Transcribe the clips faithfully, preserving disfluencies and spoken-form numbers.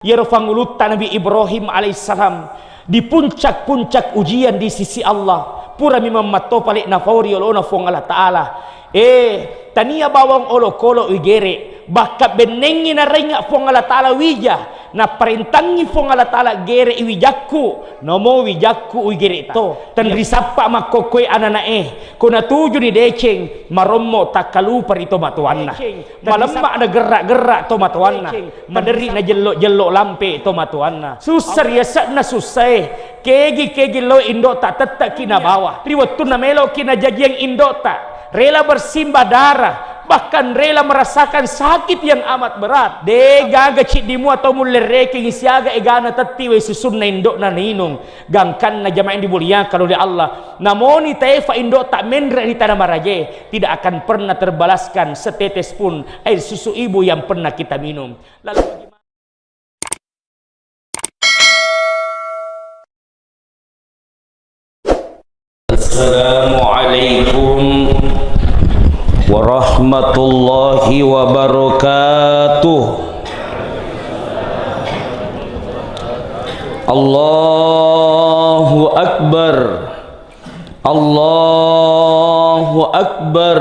Iyaro fangulutta Nabi Ibrahim alaihissalam di puncak-puncak ujian di sisi Allah, purami memmatto pale' nafauri olona Fuang Allah Ta'ala. Eh, tania bawang olokolo wigere', bakka bennengngi narainga Fuang Allah Ta'ala wija, naparentangngi Fuang Allah Ta'ala gere' wijakku, nomo wijakku wigere' to. Tenri sappa makkokkoe anana'e, ko natujuni deceng, marommo takkalupa ri tomatoanna. Malemma nagerra-gerra tomatoanna, maderri najello-jello lampe tomatoanna. Sussa ri yase'na sussae, kegi-kegi lao indo'ta tette'ki nabawa. Ri wettunna melo'ki najajiang indo'ta, rela bersimbah darah, bahkan rela merasakan sakit yang amat berat. De' gaga ciddi mua tau mullerekengngi siaga egana tetti wai susunna indo'na nainung. Gangkanna jamaah yang dimuliakan oleh Allah, namoni taefa indo'ta menre' ri tanah marajae, tidak akan pernah terbalaskan setetes pun air susu ibu yang pernah kita minum. Lalu bagaimana? Assalamualaikum warahmatullahi wabarakatuh. Allahu Akbar. Allahu Akbar.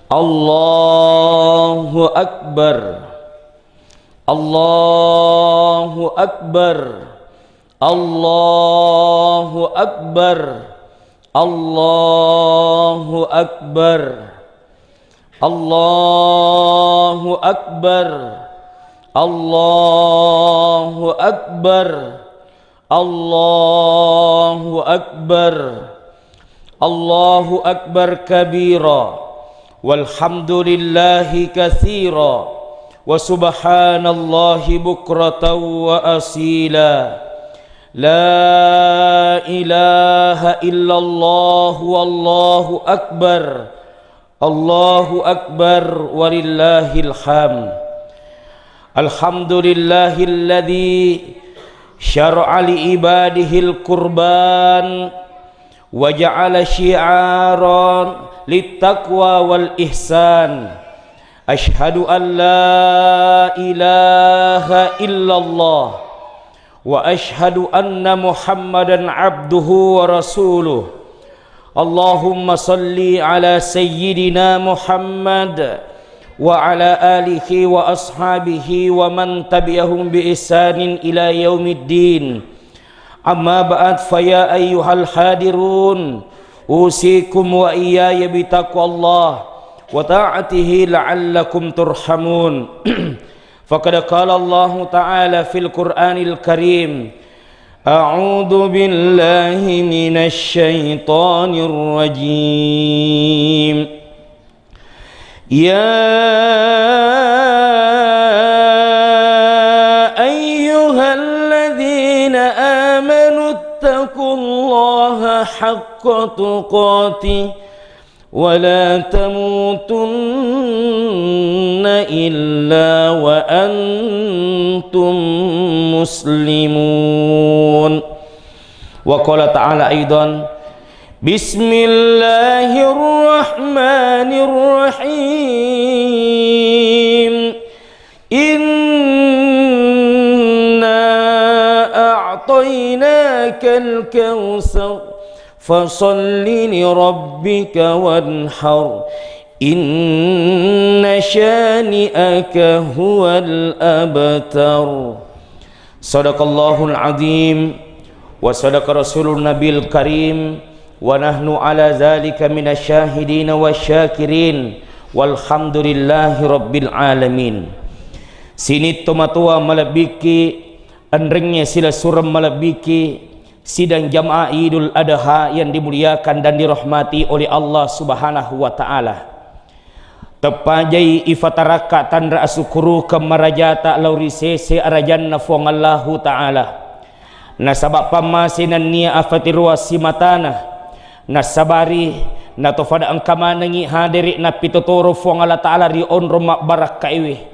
Allahu Akbar. Allahu Akbar. Allahu Akbar. Allahu Akbar. Allahu Akbar. Allahu Akbar. Allahu Akbar. Allahu Akbar kabira. Walhamdulillahi katsira. Wa subhanallahi bukratan wa asila. La ilaha illallah wallahu akbar. Allahu akbar walillahil hamd. Alhamdulillahilladzi syara'a li ibadihil qurban wa ja'ala syi'aran littaqwa wal ihsan. Asyhadu an la ilaha illallah wa asyhadu anna Muhammadan abduhu wa rasuluh. Allahumma salli ala sayyidina Muhammad wa ala alihi wa ashabihi wa man tabi'ahum bi ihsanin ila yaumiddin. Amma ba'd, fa ya ayyuhal hadirun, usikum wa iyaya bi taqwallah wa ta'atihi la'allakum turhamun. Faqad qala Allahu ta'ala fil Qur'anil Karim, a'udzu billahi minasy syaithanir rajim. Ya ayyuhalladzina amanu ittaqullaha haqqa tuqatih wa la tamutunna illa wa antum muslimun. Wa qala ta'ala aidan, bismillahirrahmanirrahim. Inna a'tainakal kautsar. Fasalli li rabbika wanhar. Inna syani'aka huwal abtar. Sadaqallahul azim wa sadaqa rasulun nabil karim wa nahnu ala zalika minasy syahidin wasy syakirin walhamdulillahi rabbil alamin. Sinitto matoa malebbiki, enrengnge silessureng malebbiki, sidang jamaah Idul Adha yang dimuliakan dan dirahmati oleh Allah Subhanahu wa Ta'ala. Teppajai ifatarakka tanra asukkurukeng marajata lao ri sese arajanna Fuang Allahu Ta'ala. Nasaba pammase nennia afatiroa simatana, nassabari natofada engka manengngi hadere nappitotoro Fuang Allah Ta'ala ri onrong mabbarakkaewe.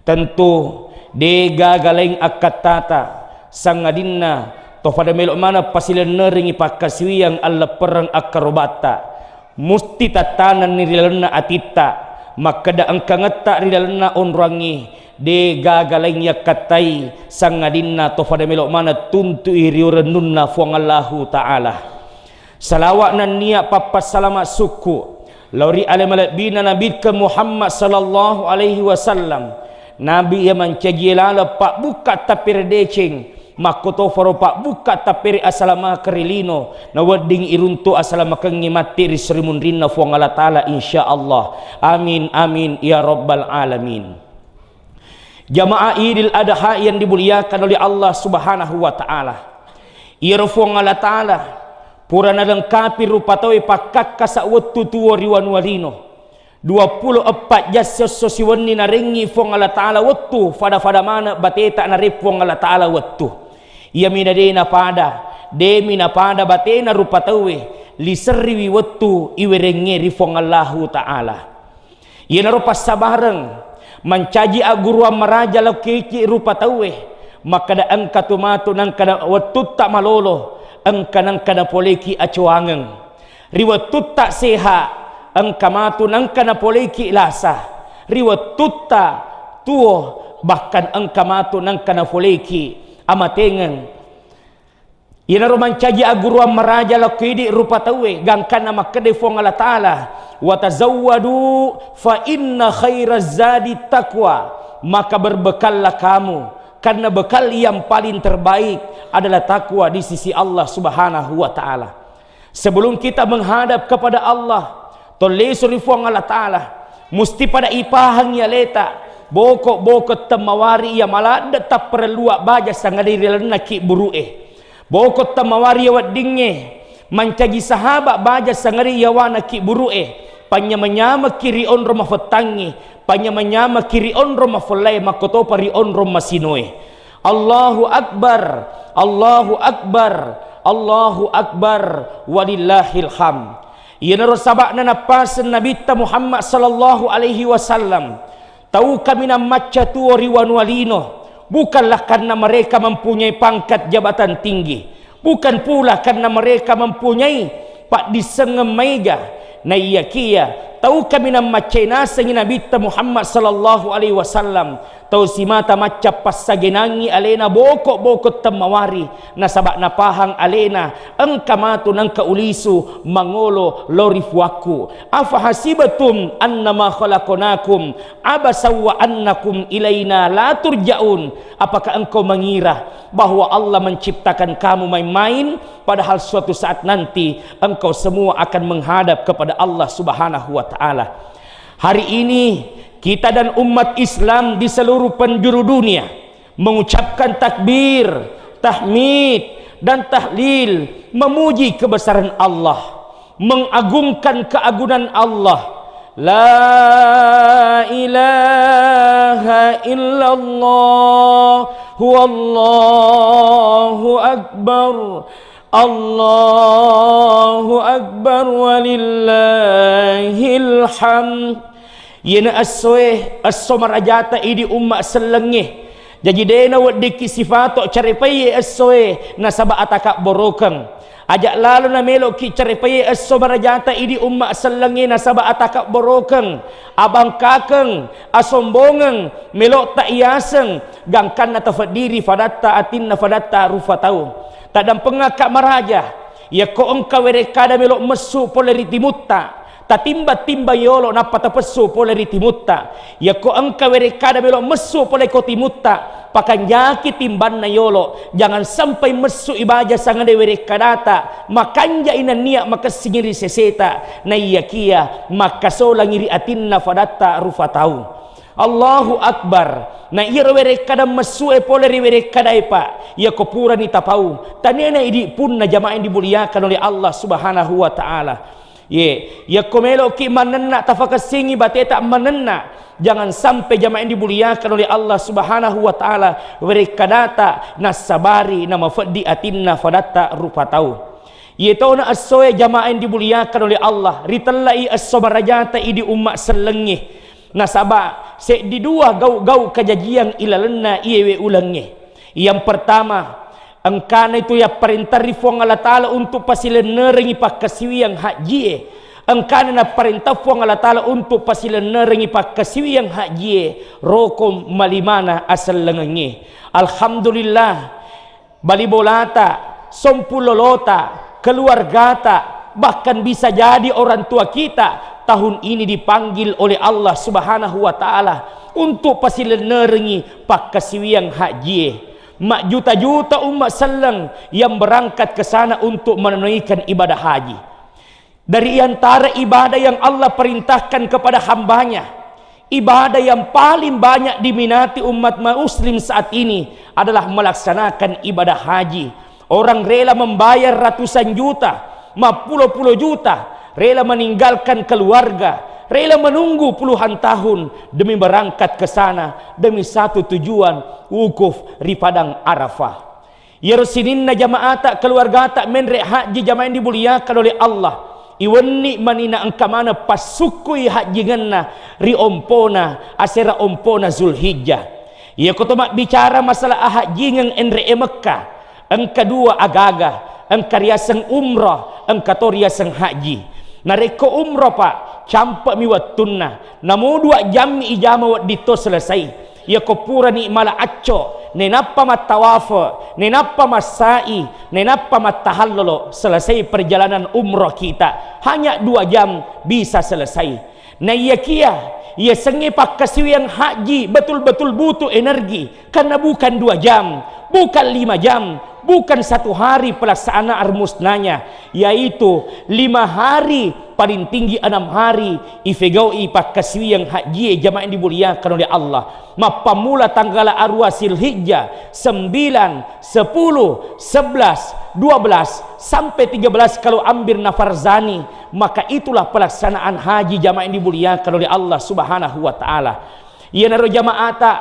Tentu, de gaga laing akkattata, sangadinna to pada melo maneng pasilennerengngi pakkasiwiyang alleppereng akkarobatta. Musti tattanenni ri lalenna atitta, makkeda engkangetta ri lalenna onroangnge, De gaga laing yakkattai, sangadinna to fada melo maneng tuntui ri urennunna Fuang Allahu Ta'ala. Salawa nennia pappassalama sukku lao ri ale malebbina Nabitta Muhammad sallallahu alaihi wasallam. Nabi iya mancaji laleng pabbukka tappere deceng, makkotofaro pabbukka tappere asalamakeng ri lino, nawedding iruntu asalamakengnge matti ri srimunrinna Fuang Allah Ta'ala, insya Allah. Amin, amin, ya rabbal alamin. Jamaah Idil Adha yang dimuliakan oleh Allah Subhanahu wa Ta'ala. Iyaro Fuang Allah Ta'ala pura nalengkapi rupa tauwe pakkakkasa wettu tuo ri wanua lino. Duappulo eppa jassi esso siwenni narengngi Fuang Allah Ta'ala wettu, fada-fada maneng bateta nareng Fuang Allah Ta'ala wettu. Iyamina de napada, demi napada batena rupa tauwe, liserriwi wettu iwerengnge ri Fuang Allahu Ta'ala. Iyanaro passabareng, mancaji agguruang maraja lao kiki rupa tauwe, makkeda engka tu matu nangkana wettutta malolo, engka nangkana poleki acoangeng. Ri wettutta seha, engka matu nangkana poleki lasa. Ri wettutta tuo, bahkan engka matu nangkana poleki amatengeng. Iyanaro mancaji agguruang maraja lao ko idi rupa tauwe, gangkanna makkedai Fuang Allah Ta'ala, "Wa tazawwadu fa inna khairaz zadi taqwa." Maka berbekallah kamu, karena bekal yang paling terbaik adalah takwa di sisi Allah Subhanahu wa Ta'ala. Sebelum kita menghadap kepada Allah, tollesu ri Fuang Allah Ta'ala, musti pada ipahangngi aleta, boko-boko temmawari iya maladde tapparellua baja sangadai ri lalenna kibburu'e. Boko temmawari iya weddingnge mancaji sahaba baja sangadai yawana kibburu'e, panynyama-nyamaki ri onrong mafettangngi, panynyama-nyamaki ri onrong mafollae, makkotopa ri onrong masinoe. Allahu Akbar, Allahu Akbar, Allahu Akbar, walillahil hamd. Iyanaro saba'na nappaseng Nabitta Muhammad sallallahu alaihi wasallam, tau kaminang macca tuo ri wanua lino, bukanlah karena mereka mempunyai pangkat jabatan tinggi, bukan pula karena mereka mempunyai paddissengeng maega, naiyakiya tau kaminang maccai nasengngi Nabitta Muhammad sallallahu alaihi wasallam, tau simata macca passagenangngi alena boko-boko temmawari, nasaba napahang alena engka matu nengka ulisu mangolo lao ri Fuakku. Afahasibatum annama khalaqnakum abasa wa annakum ilaina la turja'un. Apakah engkau mengira bahwa Allah menciptakan kamu main-main, padahal suatu saat nanti engkau semua akan menghadap kepada Allah Subhanahu wa Ta'ala. Hari ini, kita dan umat Islam di seluruh penjuru dunia mengucapkan takbir, tahmid, dan tahlil, memuji kebesaran Allah, mengagungkan keagungan Allah. La ilaha illallah, huwallahu akbar, Allahu akbar, walillahil hamd. Iyena essoe, esso marajata idi umma sellengnge. Jaji de naweddikki sifato carepaiye essoe nasaba atakabborokeng. Aja lalo nameloki carepaiye esso marajata idi umma sellengnge nasaba atakabborokeng, abangkakeng, asombongeng, melotta iyaseng, gangkanna tafeddiri fadatta atinna fadatta rufa tau. Taddampengakka maraja, yakko engka werekkada melo messu pole ri timutta, tatimba-timba yolo nappa tapessu pole ri timutta. Yakko engka werekkada melo messu pole ko timutta, pakanjaki timbanna yolo, jangan sampai messu ibaja sangade werekkadata, makanjai nennia makessingi ri seseta, naiyakiya makkasolangi ri atinna fadatta rufa tau. Allahu Akbar. Na iyaro werekkada messue pole ri werekkadae, Pak, iyako purani tapau, tanena idi punna jamaah yang dimuliakan oleh Allah Subhanahu wa Ta'ala. Ye, yakko meloki mannenna tafakessingi bateta mannenna, jangan sampai jamaah yang dimuliakan oleh Allah Subhanahu wa Ta'ala, werekkadata nassabari namafeddi atinna fadatta rupa tau. Yetona essoe jamaah yang dimuliakan oleh Allah, ritellai esso marajata idi umma sellengnge. Nasaba seddi dua gau-gau kajajiang ilalenna iyewe ulengnge. Yang pertama, engkana itu yapparentari Fuang Allah Ta'ala untuk pasilennerengi pakkasiwiang hajjie. Engkana napparentah Puang Allah Ta'ala untuk pasilennerengngi pakkasiwiang hajjie rokong malimana asellengengnge. Alhamdulillah, bali bolata, sompung lolota, keluargata, bahkan bisa jadi orang tua kita tahun ini dipanggil oleh Allah Subhanahu wa Ta'ala untuk pasilennerengngi pakkasiwiang hajjie. Majjuta-juta umat selleng yang berangkat ke sana untuk menunaikan ibadah haji. Dari antara ibadah yang Allah perintahkan kepada hambanya, ibadah yang paling banyak diminati umat muslim saat ini adalah melaksanakan ibadah haji. Orang rela membayar ratusan juta, mappulo-pulo juta, rela meninggalkan keluarga, rela menunggu puluhan tahun demi berangkat ke sana, demi satu tujuan, wukuf ri Padang Arafah. Iyaro sininna jama'ata, keluargata menre' haji jamaah yang dimuliakan oleh Allah, iwenni manina engka maneng passukkui hajjingenna ri ompona, asera ompona Zulhijjah. Iyako to mabbicara masalah ahajjingeng enre' e Mekka, engka dua agaga, engka riaseng umrah, engka to riaseng haji. Narekko umrah, Pak, campe'mi wettunna, namo dua jammi ijama wedding to selesai. Iyako purani mala acco, nainappa mattawafe, nainappa massai, nainappa mattahallolo, selesai perjalanan umrah kita. Hanya dua jam bisa selesai. Naiyakia, yasengnge pakkasiwiang haji betul-betul butuh energi, karena bukan dua jam, bukan lima jam, bukan satu hari pelaksanaan rumusnanya, yaitu lima hari, paling tinggi enam hari, ifegau'i pakkasiwiang hajjie jamaah yang dimuliakan oleh Allah. Mappammula tanggal arua Zulhijjah, sembilan, sepuluh, sebelas, dua belas, sampai tiga belas kalau ambil nafar zani, maka itulah pelaksanaan haji jamaah yang dimuliakan oleh Allah Subhanahu wa Ta'ala. Iyanaro jama'ata,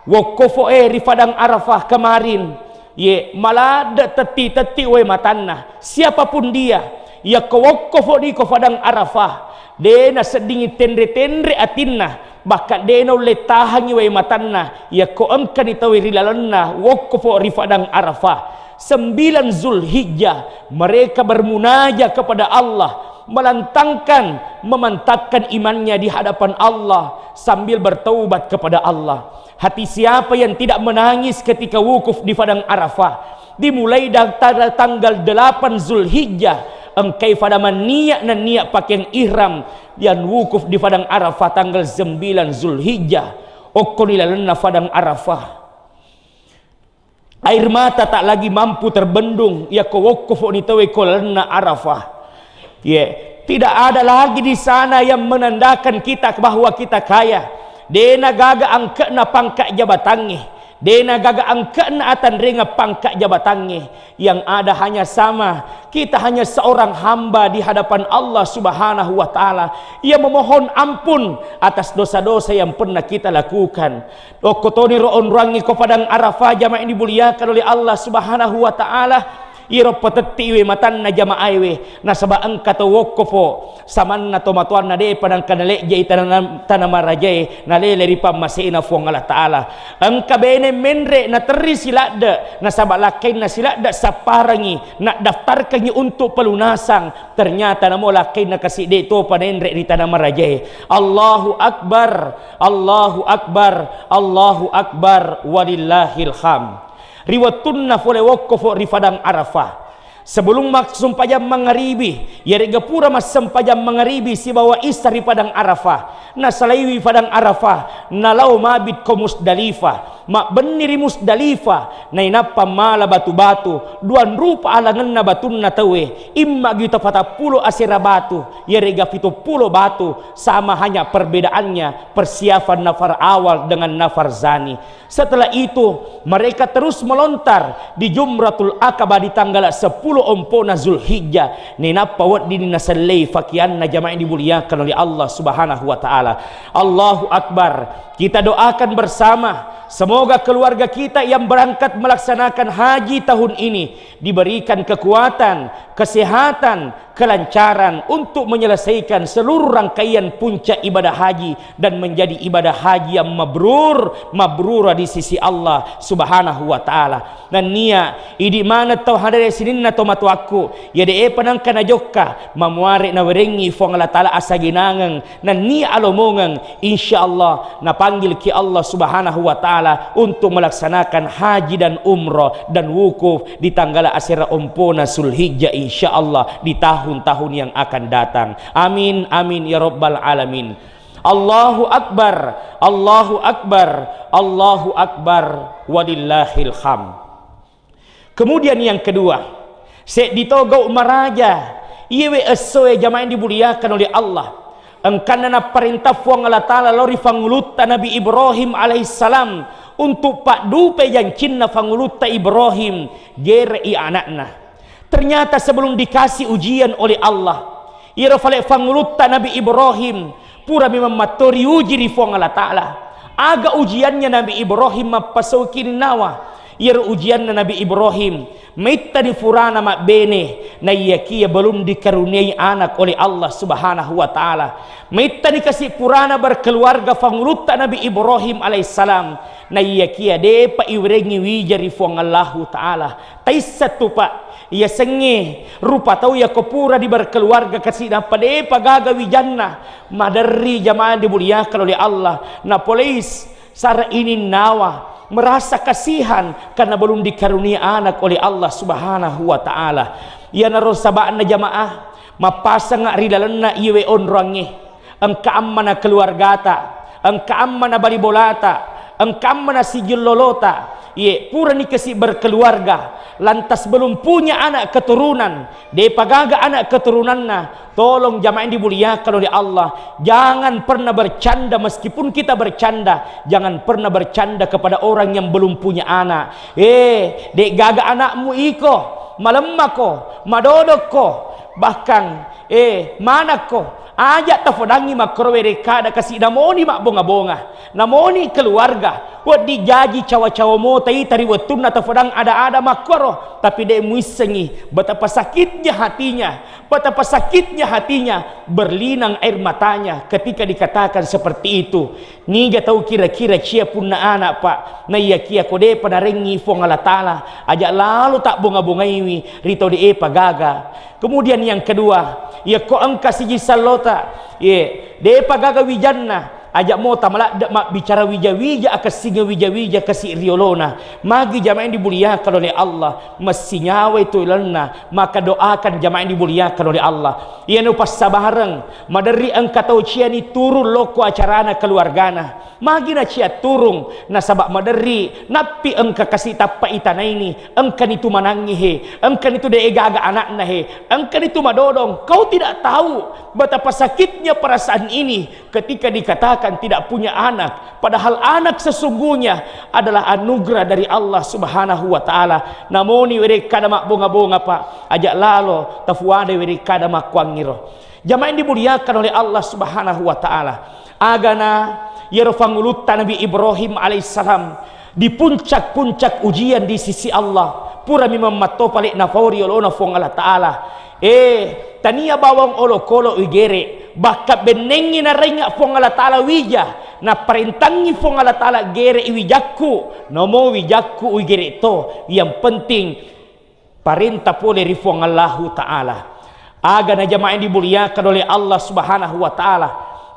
wokkofo'e ri Padang Arafah kemarin, ye, maladde' tetti-tetti wae matanna. Siapapun dia, yakko wokkofo' di ko Padang Arafah, de' naseddingi tenre-tenre atinna, bahkan de' naulle tahangi wae matanna, yakko engkani tauwe ri lalenna wokkofo' ri Padang Arafah. Sembilan Zulhijjah, mereka bermunajat kepada Allah, melantangkan, memantapkan imannya di hadapan Allah sambil bertaubat kepada Allah. Hati siapa yang tidak menangis ketika wukuf di Padang Arafah? Dimulai dari tanggal delapan Zulhijjah, engkai fada manniat nanniat pakeang ihram yang wukuf di Padang Arafah tanggal sembilan Zulhijjah. Okkoni lalenna Padang Arafah. Air mata tak lagi mampu terbendung, yakko wokkofo'ni tauwe ko lalenna Arafah. Ye, tidak ada lagi di sana yang menandakan kita bahwa kita kaya. De'na gaga angke'na pangkat jabatangnge, de'na gaga angke'na atanrengeng pangkat jabatangnge. Yang ada hanya sama, kita hanya seorang hamba di hadapan Allah Subhanahu wa Ta'ala yang memohon ampun atas dosa-dosa yang pernah kita lakukan. Okko toniro onroangngi ko Padang Arafah, jamaah yang dimuliakan oleh Allah Subhanahu wa Ta'ala. Iro patetti we matanna jamaah we, nasaba engka to wokkofo' samanna tomatoanna, de'pa nangka nalejjai tana, tana marajae, nalele ri pammasena Fuang Allah Ta'ala. Engka bene menre' naterri siladde', nasaba lakkainna siladde' sapparangngi, naddaftarkangngi untuk pelunasan. Ternyata namo lakkainna kasi' de' topa naenre' ri tana marajae. Allahu Akbar, Allahu Akbar, Allahu Akbar, walillahil hamd. Ri wettunna fole wokkofo' ri Padang Arafah, sebelum massempajang mangaribi, yarega pura massempajang mangaribi sibawa isya ri Padang Arafah, nasalaiwi Padang Arafah, nalao mabit ko Musdalifah. Mabbenni ri Musdalifah, nainappa mala batu-batu. Duang rupa alangenna batunna tauwe, imma gi to patappulo asera batu, yarega pituppulo batu, sama hanya perbedaannya persiapan nafar awal dengan nafar zani. Setelah itu, mereka terus melontar di Jumratul Aqabah di tanggal sepuluh ompona Zulhijjah. Nainappa weddinni nasellei fakianna, jamaah yang dimuliakan oleh Allah Subhanahu wa Ta'ala. Allahu Akbar. Kita doakan bersama, semoga keluarga kita yang berangkat melaksanakan haji tahun ini diberikan kekuatan, kesehatan, kelancaran untuk menyelesaikan seluruh rangkaian puncak ibadah haji dan menjadi ibadah haji yang mabrur, mabrura di sisi Allah Subhanahu wa Ta'ala. Nennia idi maneng tau hadere sininna tomatoakku, iya de'e panangka najokka, mamuare nawerengngi Fuang Allah Ta'ala asaginangeng, nennia alomongeng, insyaallah napanggilki Allah Subhanahu wa Ta'ala untuk melaksanakan haji dan umrah dan wukuf di tanggal asera ompona Zulhijjah, insyaallah di tahun-tahun yang akan datang. Amin, amin ya rabbal alamin. Allahu Akbar, Allahu Akbar, Allahu Akbar, walillahil hamd. Kemudian yang kedua, seddi to gau maraja, iyewe essoe jamaah yang dimuliakan oleh Allah. Engkanna napparentah Fuang Allah Ta'ala lao ri fangulutta Nabi Ibrahim alaihissalam untuk paddupai jancinna fangulutta Ibrahim, gere'i anakna. Ternyata sebelum dikasih ujian oleh Allah, iyaro fale fangulutta Nabi Ibrahim pura memang matto riuji ri Fuang Allah Ta'ala. Aga ujiannya Nabi Ibrahim mappasauki ninnawa? Iyaro ujianna Nabi Ibrahim, maittani furana mabbene, naiyakiya belum dikaruniai anak oleh Allah Subhanahu wa Ta'ala. Maittani kasi purana berkeluarga fangulutta Nabi Ibrahim alaihissalam, naiyakiya depa iwerengngi wija ri Fuang Allahu Ta'ala. Taisseng tu, Pak, yasengnge rupa tau yako pura diberkeluarga kasi nappa depa gaga wijanna, maderri jamaah dimuliakan oleh Allah, napoleis sara ininnawa, merasa kasihan karena belum dikarunia anak oleh Allah Subhanahu wa Ta'ala. Iyanaro saba'na jamaah, mappasengnga ri lalenna iyewe onroangnge. Engka ammana keluargata, engka ammana bali bolata, engka ammana sijil lolota, ye purani kasi berkeluarga, lantas belum punya anak keturunan, depa gaga anak keturunanna, tolong jamaah yang dimuliakan oleh Allah, jangan pernah bercanda, meskipun kita bercanda, jangan pernah bercanda kepada orang yang belum punya anak. Eh, de gaga anakmu iko, malemmako, madodokko, bahkan, eh, manakko, aja tafodangngi makkoro werekkada kasi namoni mabbonga-bonga, namoni keluarga, wedding jaji cawa-cawa mota ita ri wettunna tafodang ada-ada makkoro, tapi de muissengi betapa sakitnya hatinya, betapa sakitnya hatinya, berlinang air matanya ketika dikatakan seperti itu. Niga tau kira-kira cia punna anak, Pak, naiyakia ko depa narengngi Fuang Allah Ta'ala, aja lalo tabbonga-bongaiwi ri tau depa gaga. Kemudian yang kedua, yakko engka siji sallota, ye, depa gaga wijanna, aja mo tamaladde mabbicara wija-wija, akessinga wija-wija kasi riolona. Magi jamaah yang dimuliakan oleh Allah, messinyawai tu lalenna, maka doakan jamaah yang dimuliakan oleh Allah. Iyanu passabareng, maderri engka tau ciani turung lokko acarana keluargana. Magi nacia turung, nasaba maderri nappi engka kasi tappa itanaini, engkani tu manangngi he, engkani tu de gaga anakna he, engkani tu madodong. Kau tidak tahu betapa sakitnya perasaan ini ketika dikatakan tidak punya anak, padahal anak sesungguhnya adalah anugerah dari Allah Subhanahu wa Ta'ala. Namoni werekkada mabbonga-bonga, Pak, aja lalo tafuada werekkada makkuangngiro. Jamaah yang dimuliakan oleh Allah Subhanahu wa Ta'ala, agana yero fangulutta Nabi Ibrahim alaihissalam di puncak-puncak ujian di sisi Allah, purami memmatto pale nafau ri olona Fuang Allah Ta'ala. Eh, tania bawang olokolo wigere, bakka bennengngi narainga Fuang Allah Ta'ala wija, naparentangngi Fuang Allah Ta'ala gere i wijakku, nomo wijakku wigere to, yang penting parenta pole ri Fuang Allahu Ta'ala. Aga na jamaah yang dimuliakan oleh Allah Subhanahu wa Ta'ala,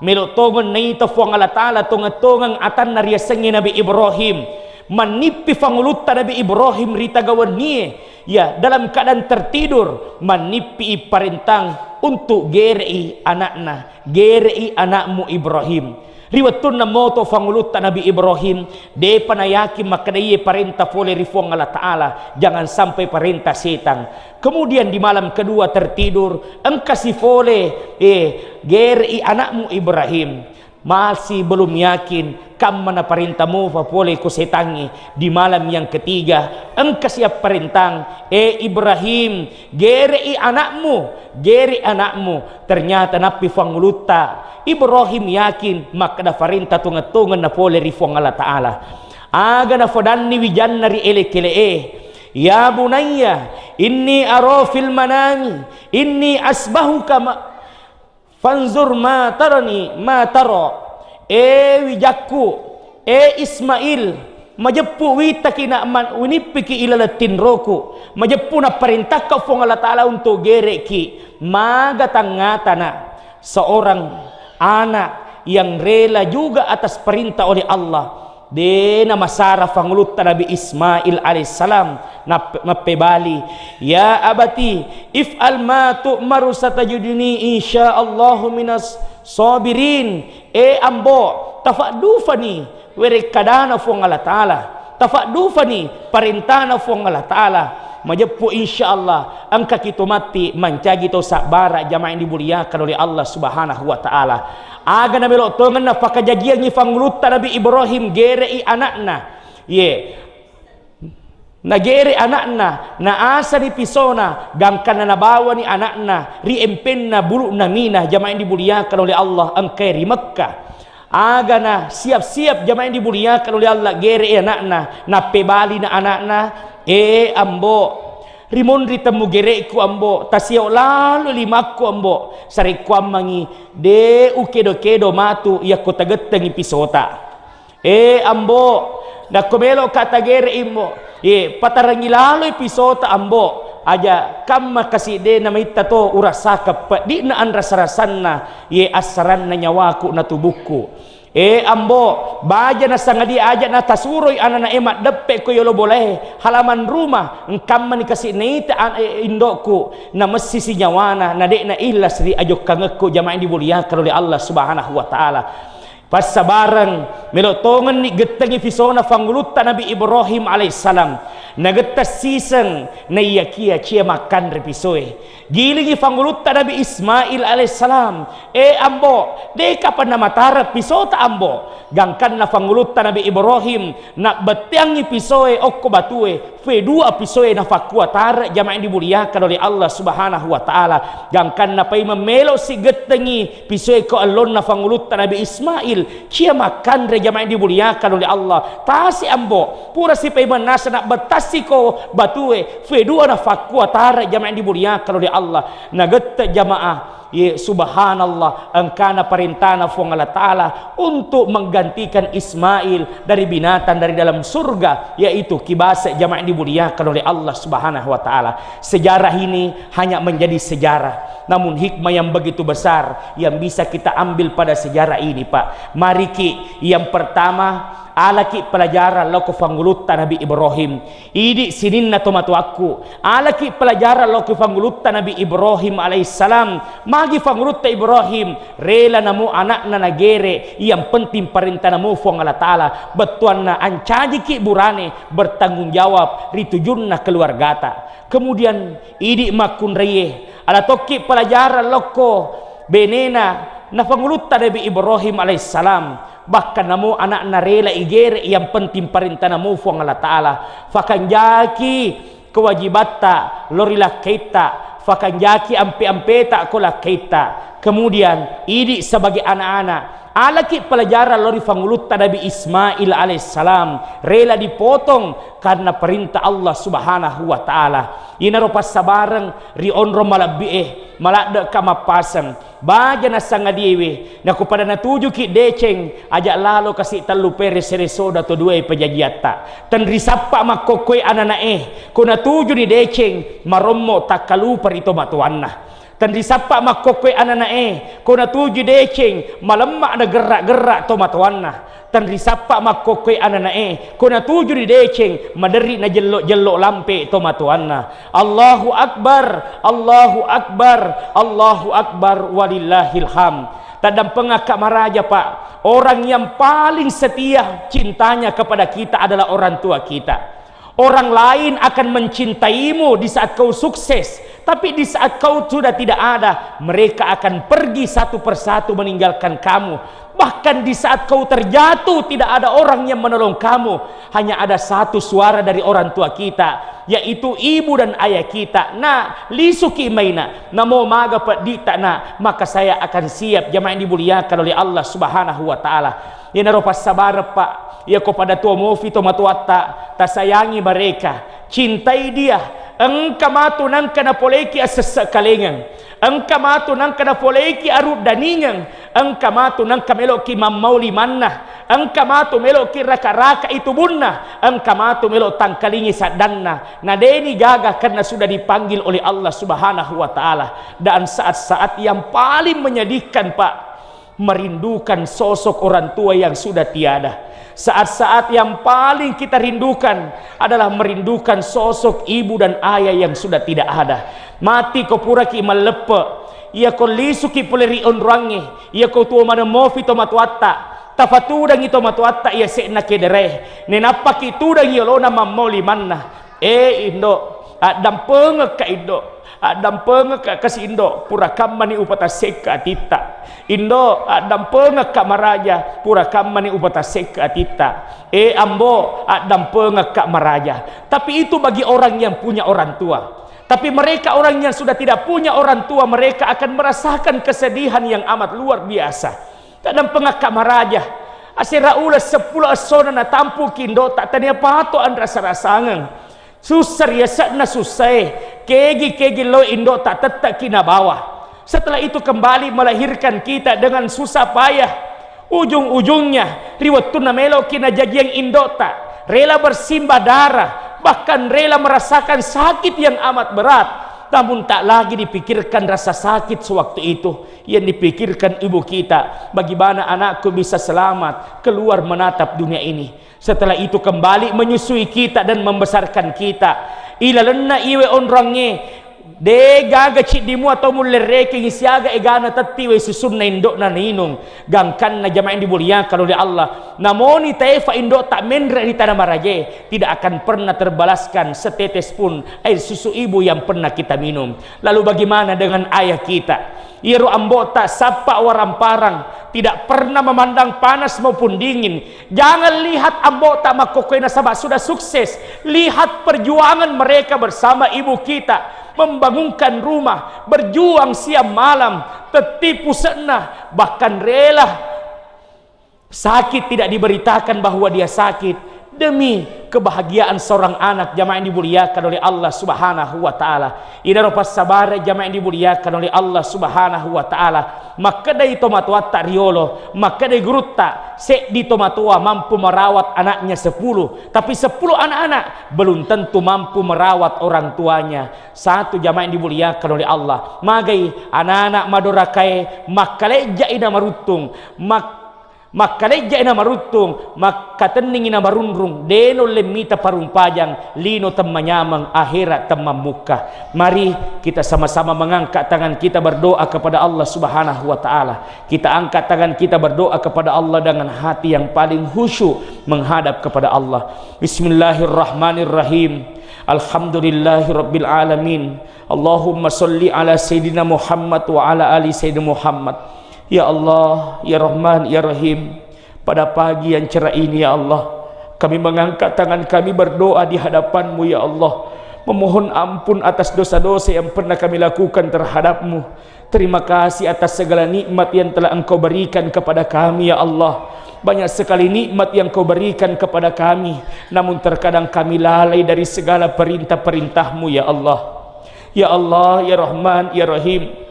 melo tongeng naita Fuang Allah Ta'ala tongeng-tongeng atanna riasengnge Nabi Ibrahim. Mannippi fangulutta Nabi Ibrahim ri tagawennie, ya, dalam keadaan tertidur, mannippi parentang untuk gerei anakna, gerei anakmu Ibrahim. Ri wettunna moto fangulutta Nabi Ibrahim, depa nayakin makkeda iye parenta fole ri Fuang Allah Ta'ala, jangan sampai parenta setang. Kemudian di malam kedua tertidur, engkasi fole, eh, gerei anakmu Ibrahim. Masih belum yakin, kamma naparenta mufa pole ko setangnge di malam yang ketiga, engka siap parentang, "E Ibrahim, gere'i anakmu, gere'i anakmu." Ternyata nappi Fuang Ulutta, Ibrahim yakin makkeda parenta tongeng-tongeng na pole ri Fuang Allah Ta'ala. Aga nafodanni wijanna ri elek-ele'e, "Ya bunayya, inni ara fil manami, inni asbahuka ma-, fanzur ma tarani, ma tara." E wijakku, e Ismail, majeppu witaki na man-, winippiki ilaleng tinroku, majeppu naparentakka Fuang Allah Ta'ala untuk gere'ki, maga tangngatana seorang anak yang rela juga atas perintah oleh Allah. De namasara Fuang Ulutta Nabi Ismail alaihissalam, nap-, mappebali, "Ya abati, if'al ma tu'maru satajiduni insyaallahu minas sabirin." E ambo, tafaddufani werekkadana Fuang Allah Ta'ala, tafaddufani parentana Fuang Allah Ta'ala. Majeppu, insyaallah, engkaki to matti mancaji to sabbara, jamaah yang dimuliakan oleh Allah Subhanahu wa Ta'ala. Aga namelo tongeng napakajajiangngi Fuang Ulutta Nabi Ibrahim gere'i anakna. Ye. Nagere anakna, naasani pisona, gangkanna nabawani anakna ri empenna bulu'na mina, jamaah yang dimuliakan oleh Allah, engkae ri Mekkah. Agana siap-siap, jamaah yang dimuliakan oleh Allah, gere'i anakna, nappebalina anakna, "E ambo, rimonri temmu gere'ku ambo, tasio lalo limakku ambo, sarekkuammengngi de ukedo-kedo matu yakko tagettengngi pisota." "E ambo, nakko melo'ka tagere'i ambo, ye patarangi laloi pisota ambo, aja kamma kasi de namaitta to urasakeng peddi'na anrasa-rasanna, ye assaranna nyawaku na tubukku. E ambo, baja nasangadia aja natasuroi anana'e maddeppe ko yolo bolae halaman rumah, engkammani kasi naita an-, e, indokku, namessisi nyawana, nade'na ikhlas ri ajokkangekku," jamaah yang dimuliakan oleh Allah Subhanahu wa Ta'ala. Passabareng, melo tongenni gettengngi pisona Fuang Ulutta Nabi Ibrahim alaihissalam. Nagetteng siseng, naiyakia cia makkanre pisoe. Gilingi Fuang Ulutta Nabi Ismail alaihissalam, "E ambo, de kapang namatareng pisota ambo?" Gangkanna Fuang Ulutta Nabi Ibrahim, nabbetteangngi pisoe okko batue, fedua pisoe nafakkua tareng, jamaah yang dimuliakan oleh Allah Subhanahu wa Ta'ala. Gangkanna paimeng melo si gettengngi pisoe ko ellonna Fuang Ulutta Nabi Ismail, cia makkanre, jamaah yang dimuliakan oleh Allah. "Tasi ambo, pura si paimeng naseng nabbettasi ko batue, fedua nafakkua tareng, jamaah yang dimuliakan oleh Allah." Nagette jamaah, ye, subhanallah, engkana parentana Fuang Allah Ta'ala untuk menggantikan Ismail dari binatang dari dalam surga, yaitu kibase, jamaah yang dimuliakan oleh Allah Subhanahu wa Ta'ala. Sejarah ini hanya menjadi sejarah, namun hikmah yang begitu besar yang bisa kita ambil pada sejarah ini, Pak. Mariki, yang pertama, alaki pelajaran lao ko Fuang Ulutta Nabi Ibrahim. Idi sininna tomatoakku, alaki pelajaran lao ko Fuang Ulutta Nabi Ibrahim alaihissalam. Magi Fuang Ulutta Ibrahim rela namo anakna nagere, yang penting parenta namo Fuang Allah Ta'ala. Bettuanna ancajiki burane bertanggung jawab ri tujunna keluargata. Kemudian idi makkunraie, ala tokki pelajaran lao ko benena na Fuang Ulutta Nabi Ibrahim alaihissalam. Bahkan namo anakna rela igere, yang penting parenta namo Fuang Allah Ta'ala. Fakanjaki kewajibatta lao ri lakkaitta, fakanjaki ampe-ampeta ko lakkaitta. Kemudian idi sebagai anak-anak, alaki pelajaran lao ri Fuang Ulutta Nabi Ismail alaihissalam, rela dipotong karena perintah Allah Subhanahu wa Ta'ala. Inaro passabareng ri onrong malebbi'e, maladdeka mappaseng. Baja nasangadiewe, nako pada natujuki deceng, aja lalo kasi tellu pere sere soda to duae pajajiatta. Tenrisappa makkokkoe anana'e, ko natujuni deceng, marommo takkalupa ri tomatoanna. Tenrisappa makkokkoe anana'e, ko natuju deceng, malemma nagerra-gerra tomatoanna. Tenrisappa makkokkoe anana'e, ko natujuni deceng, maderri najello-jello lampe tomatoanna. Allahu Akbar, Allahu Akbar, Allahu Akbar, walillahil hamd. Taddampengakka maraja, Pak. Orang yang paling setia cintanya kepada kita adalah orang tua kita. Orang lain akan mencintaimu di saat kau sukses, tapi di saat kau sudah tidak ada, mereka akan pergi satu persatu meninggalkan kamu. Bahkan di saat kau terjatuh, tidak ada orang yang menolong kamu. Hanya ada satu suara dari orang tua kita, yaitu ibu dan ayah kita. Nah, lisuki maina. Namo maga peddi'ta, nah, maka saya akan siap. Jamaah yang dimuliakan oleh Allah Subhanahu wa Ta'ala. Iyanaro passabareng, Pak. Iyako pada tuo mofi tomatoatta, tasayangi mereka. Cintai dia. Engka matu nangka napoleiki asesse kalengeng. Engka matu nangka napoleiki aruddaningeng. Engka matu nangka meloki mammau limanna. Engka matu meloki raka-raka itubunna. Engka matu melo tangkalingi saddanna. Na deni gaga karena sudah dipanggil oleh Allah Subhanahu wa Ta'ala. Dan saat-saat yang paling menyedihkan, Pak, merindukan sosok orang tua yang sudah tiada. Saat-saat yang paling kita rindukan adalah merindukan sosok ibu dan ayah yang sudah tidak ada. Mati ko puraki malleppe, iya ko lisuki pole ri onroangnge, iya ko tuo maneng mofi tomatoatta, tafatudangi tomatoatta iya se'na kedere, nenappaki tudang yolona mammau limanna. Eh, Indo, addampengekka, Indo. Addampengekka kasi, Indo, pura kammani upatassekka atitta. Indo, addampengekka maraja, pura kammani upatassekka atitta. Eh, Ambo, addampengekka maraja. Tapi itu bagi orang yang punya orang tua. Tapi mereka orang yang sudah tidak punya orang tua, mereka akan merasakan kesedihan yang amat luar biasa. Taddampengekka maraja. Asera uleng seppulo essona natampuki indo'ta, tania pato anrasa-rasangeng. Sussa ri yase'na sussae, kegi-kegi lao indo'ta tette'ki nabawa. Setelah itu kembali melahirkan kita dengan susah payah. Ujung-ujungnya, ri wettunna melo'ki najajiang indo'ta, rela bersimbah darah, bahkan rela merasakan sakit yang amat berat. Namun tak lagi dipikirkan rasa sakit sewaktu itu. Yang dipikirkan ibu kita, bagaimana anakku bisa selamat keluar menatap dunia ini. Setelah itu kembali menyusui kita dan membesarkan kita. Ilalenna iwe onroangnge, de gaga ciddimu atau mullerrekengi siaga egana tetti wai susunna indo'na nainung. Gangkanna jamaah yang dimuliakan oleh Allah. Namoni taefa indo'ta menre ri tana maraje, tidak akan pernah terbalaskan setetes pun air susu ibu yang pernah kita minum. Lalu bagaimana dengan ayah kita? Iyaro ambo'ta sappa waramparang, tidak pernah memandang panas maupun dingin. Jangan lihat ambo'ta makkokkoe nasaba sudah sukses. Lihat perjuangan mereka bersama ibu kita, membangunkan rumah, berjuang siang malam, tetti puse'na, bahkan rela sakit tidak diberitakan bahwa dia sakit demi kebahagiaan seorang anak, jamaah yang dimuliakan oleh Allah Subhanahu wa Ta'ala. Inaro passabareng, jamaah yang dimuliakan oleh Allah Subhanahu wa Ta'ala. Makkedai tomatoatta riolo, makkedai gurutta, seddi tomatoa mampu merawat anaknya sepuluh, tapi sepuluh anak-anak belum tentu mampu merawat orang tuanya satu, jamaah yang dimuliakan oleh Allah. Magai anak-anak madorakae, makkalejja'i namaruttung, mak-, makkalejja'i namaruttung, makkatenningi namarunrung, de naulle mita parumpajang, lino temmanyameng, ahera temmammukka. Mari kita sama-sama mengangkat tangan kita berdoa kepada Allah Subhanahu wa Ta'ala. Kita angkat tangan kita berdoa kepada Allah dengan hati yang paling khusyuk menghadap kepada Allah. Bismillahirrahmanirrahim. Alhamdulillahirabbil alamin. Allahumma salli ala Sayyidina Muhammad wa ala ali Sayyidina Muhammad. Ya Allah, ya Rahman, ya Rahim, pada pagi yang cerah ini, ya Allah, kami mengangkat tangan kami berdoa di hadapan-Mu, ya Allah, memohon ampun atas dosa-dosa yang pernah kami lakukan terhadap-Mu. Terima kasih atas segala nikmat yang telah Engkau berikan kepada kami, ya Allah. Banyak sekali nikmat yang Kau berikan kepada kami, namun terkadang kami lalai dari segala perintah-perintah-Mu, ya Allah. Ya Allah, ya Rahman, ya Rahim,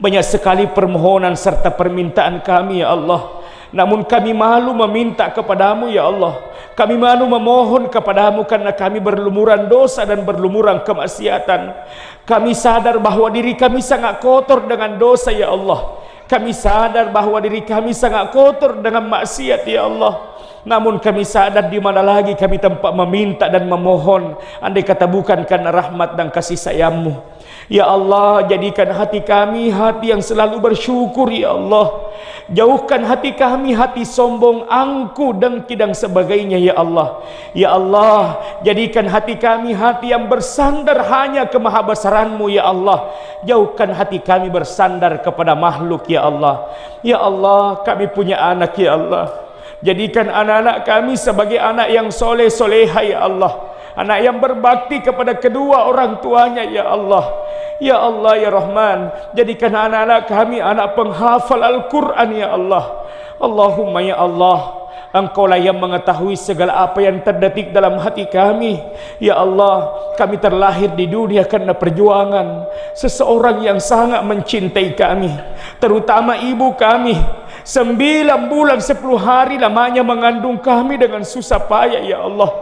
banyak sekali permohonan serta permintaan kami, ya Allah. Namun kami malu meminta kepada-Mu, ya Allah. Kami malu memohon kepada-Mu karena kami berlumuran dosa dan berlumuran kemaksiatan. Kami sadar bahwa diri kami sangat kotor dengan dosa, ya Allah. Kami sadar bahwa diri kami sangat kotor dengan maksiat, ya Allah. Namun kami sadar di mana lagi kami tempat meminta dan memohon, andai kata bukan karena rahmat dan kasih sayang-Mu. Ya Allah, jadikan hati kami hati yang selalu bersyukur, ya Allah. Jauhkan hati kami hati sombong, angku, dengki, dan sebagainya, ya Allah. Ya Allah, jadikan hati kami hati yang bersandar hanya kemahabesaran-Mu, ya Allah. Jauhkan hati kami bersandar kepada makhluk, ya Allah. Ya Allah, kami punya anak, ya Allah. Jadikan anak-anak kami sebagai anak yang soleh-soleha, ya Allah. Anak yang berbakti kepada kedua orang tuanya, ya Allah. Ya Allah, ya Rahman, jadikan anak-anak kami anak penghafal Al-Quran, ya Allah. Allahumma, ya Allah, Engkaulah yang mengetahui segala apa yang terdetik dalam hati kami. Ya Allah, kami terlahir di dunia karena perjuangan seseorang yang sangat mencintai kami, terutama ibu kami. Sembilan bulan sepuluh hari lamanya mengandung kami dengan susah payah, ya Allah.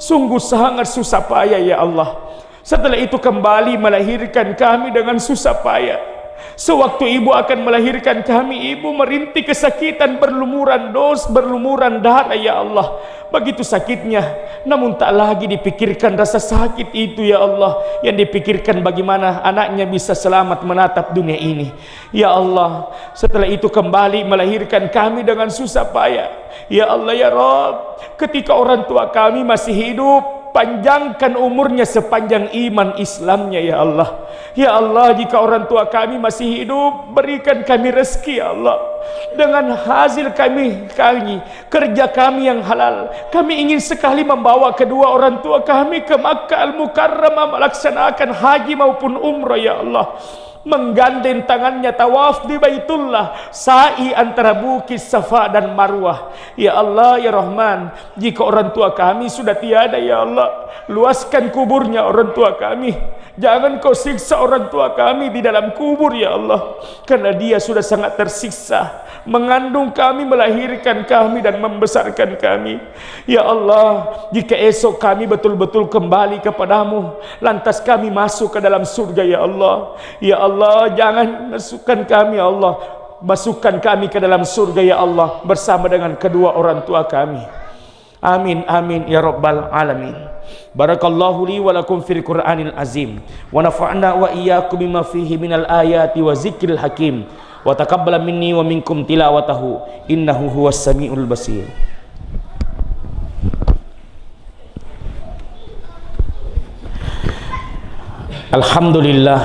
Sungguh sangat susah payah, ya Allah. Setelah itu kembali melahirkan kami dengan susah payah. Sewaktu ibu akan melahirkan kami, ibu merintih kesakitan, berlumuran dos, berlumuran darah, ya Allah. Begitu sakitnya, namun tak lagi dipikirkan rasa sakit itu, ya Allah. Yang dipikirkan bagaimana anaknya bisa selamat menatap dunia ini. Ya Allah, setelah itu kembali melahirkan kami dengan susah payah. Ya Allah, ya Rabb, ketika orang tua kami masih hidup, panjangkan umurnya sepanjang iman Islamnya, ya Allah. Ya Allah, jika orang tua kami masih hidup, berikan kami rezeki, ya Allah. Dengan hasil kami, kami, kerja kami yang halal, kami ingin sekali membawa kedua orang tua kami ke Makkah Al-Mukarramah melaksanakan haji maupun umrah, ya Allah. Menggandeng tangannya tawaf di Baitullah, sa'i antara bukit Safa dan Marwah. Ya Allah, ya Rahman, jika orang tua kami sudah tiada, ya Allah, luaskan kuburnya orang tua kami. Jangan Kau siksa orang tua kami di dalam kubur, ya Allah, karena dia sudah sangat tersiksa mengandung kami, melahirkan kami, dan membesarkan kami. Ya Allah, jika esok kami betul-betul kembali kepada-Mu, lantas kami masuk ke dalam surga, ya Allah. Ya Allah, jangan masukkan kami, ya Allah. Masukkan kami ke dalam surga, ya Allah, bersama dengan kedua orang tua kami. Amin, amin, ya rabbal alamin. Barakallahu li wa lakum fil Qur'anil azim. Wa nafa'na wa iyyakum bima fihi minal ayati wa zikril hakim. Wa taqabbala minni wa minkum tilawatahu, innahu huwas samiul basir. Alhamdulillah.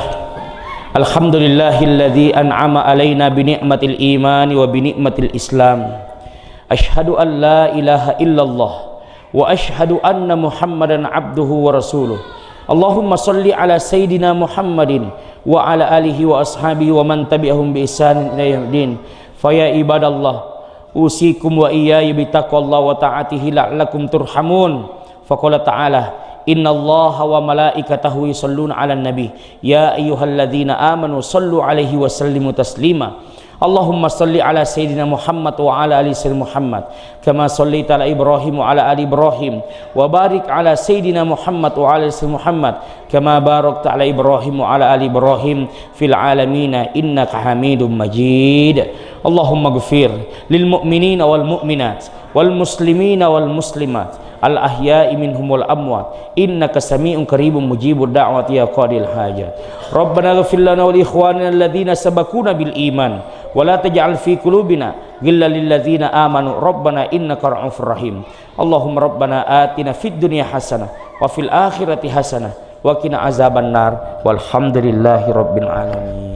Alhamdulillahilladzi an'ama alaina bi ni'matil imani wa bi ni'matil islam. Asyhadu an la ilaha illallah wa asyhadu anna Muhammadan abduhu wa rasuluh. Allahumma salli ala sayyidina Muhammadin wa ala alihi wa ashabihi wa man tabi'ahum bi ihsanin ila yaumiddin. Fa ya ibadallah, usikum wa iyaya bi taqwallah wa ta'atihi la'allakum turhamun. Faqala ta'ala, innallaha wa malaikatahu yusalluna 'alan nabi, ya ayyuhalladzina amanu sallu 'alaihi wa sallimu taslima. Allahumma salli ala sayyidina Muhammad wa ala ali sayyidina Muhammad, kama sallaita ala Ibrahim wa ala ali Ibrahim, wa barik ala sayyidina Muhammad wa ala ali sayyidina Muhammad, kama barakta ala Ibrahim wa ala ali Ibrahim fil alamina innaka Hamidum Majid. Allahumma gfir lil mu'minina wal mu'minat, wal muslimina wal muslimat, al ahya'i minhum wal amwat, innaka sami'un qaribun mujibud da'wati ya qadil hajat. Rabbana ighfir lana wa li ikhwanina alladzina sabaquna bil iman, wa la taj'al fi qulubina ghillan lil ladzina amanu, rabbana innaka ra'ufur rahim. Allahumma rabbana atina fid dunya hasanah wa fil akhirati hasanah wa qina azaban nar. Walhamdulillahi rabbil alamin.